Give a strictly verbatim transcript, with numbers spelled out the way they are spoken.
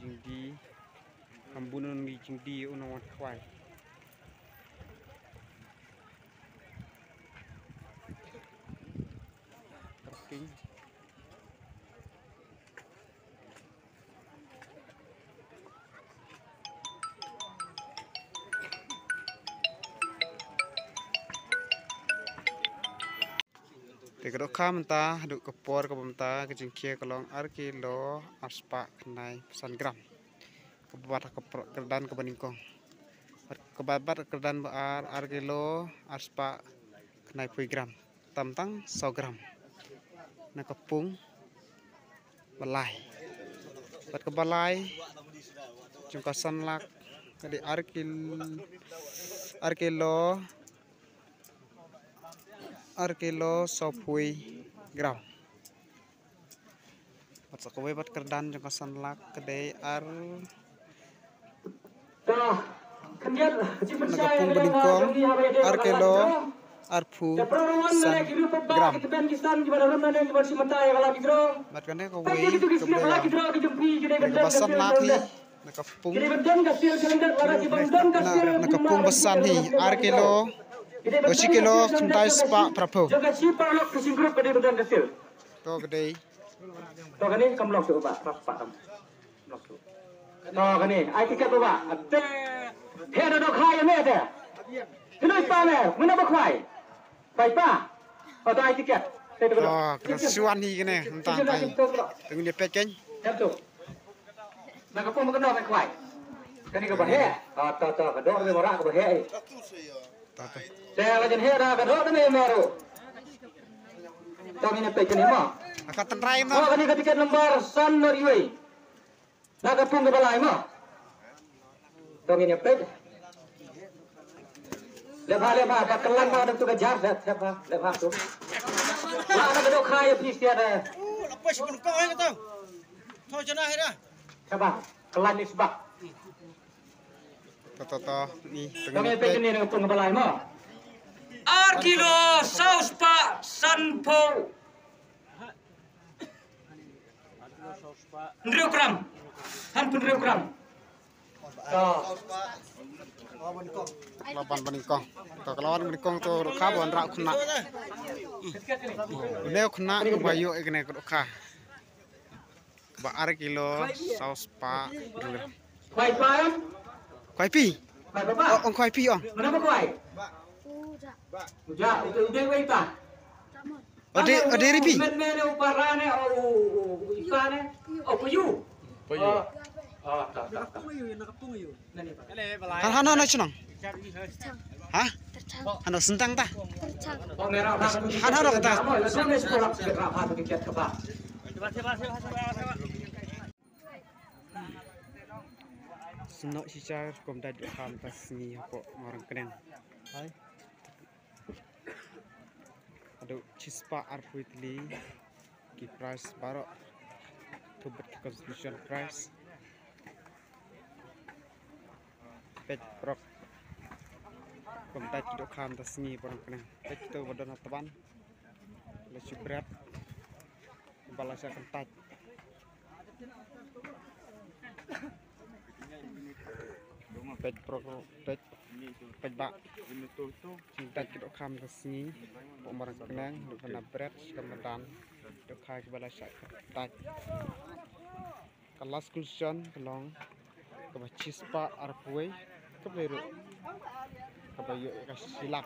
Jingdi, kam bun un ngi jingdi un wan khwai. Parking. Te ka dohkha mynta haduh ka por kaba mynta ka jingkhia ka long ar kilo ar spah khyndai phew san gram. Kaba bat ha ka por kyrdan kaba nyngkong. Bad kaba bat kyrdan ba ar, ar kilo ar spah khyndai phew gram. Tam tang saw gram. Na ka pung ba lai. Bad kaba lai jong ka san lak ka dei ar kil-, ar kilo, ar kilo saw phew gram. Bad sa kawei bad kyrdan jong ka san lak ka dei ar, na ka pung ba nyngkong ar kilo ar phew san gram. Bad kane kawei ka dei ar, na ka ba san lak hi, na ka pung, na, na ka pung ba san hi ar kilo, o, shi kilo khyndai spah phra phew. To ka dei. To kane kam long shuh ba, phra spah kam. Long shuh. To kane, ai tiket ba. Ate. He da dohkha ïa me te. Kynoi pa me, mano ba khwai? Khwai pa. O, to ai tiket. Te to. To, ka da shuwa hi kane, mynta tai. Te ngin ïa peit kein. Em to. Na ka pung ba kano me khwai? Kane kaba heh. O, to, to, ka doh me ba rah kaba heh. To, to. Te la jan heh da ka doh da me me ruh. To ngin ïa peit kane mo. Ka tynrai mo. To kane ka tiket number san nod iwei. Na ka pung kaba lai mo. To ngin ïa peit. Leh bha, leh bha, ba kylla mo, dang tu ka jar, leh, leh bha, leh bha tu. Wa na ka dohkha ïa phi sia da. Leh bha, kylla ni sbak. To, to, to, ni, to ngin ïa peit kane na ka pung kaba lai mo. Ar kilo saw spah san phew hynriew gram. San phew hynriew gram. To. Ka la wan ba nyngkong. To ka la wan ba nyngkong to ruh ka ban rah khynnah. Une u khynnah uba ïoh ïa kane ka dohkha. Ba ar kilo saw spah hynriew gram. Khwai pa em? Khwai phi? Khwai pa pa? Oh, ong khwai phi ong. Mano ba khwai? Uja, uja, uja, uja, uja. Ade, ade ripi. Men, men, u para ne, o, u, u, u, ipa ne. O, payu. Payu. O. O, ta, ta, ta. Han, han, han, chnong. Ha? Han, sentang ta. Han, han, ta. Snoh shichar kum dait dohkha mynta sngi hapoh Marang Kneng. Hai. Haduh shispah arphew tylli ki prize baroh. Thup bad ki consolation prize. Peit prok. Kum dait ki dohkha mynta sngi hapoh Marang Kneng. Peit kito ba don ha tban. La shu bret. Ba la shah kyntait. Peit prok, peit, peit bah. Kyntait ki dohkha mynta sngi. Hapoh Marang Kneng, dohkha na bret, sha ka madan. Dohkha kiba la shah kyntait. Ka last consolation ka long kaba shispah arphew, kaba ruh kaba ïoh ka shi lak.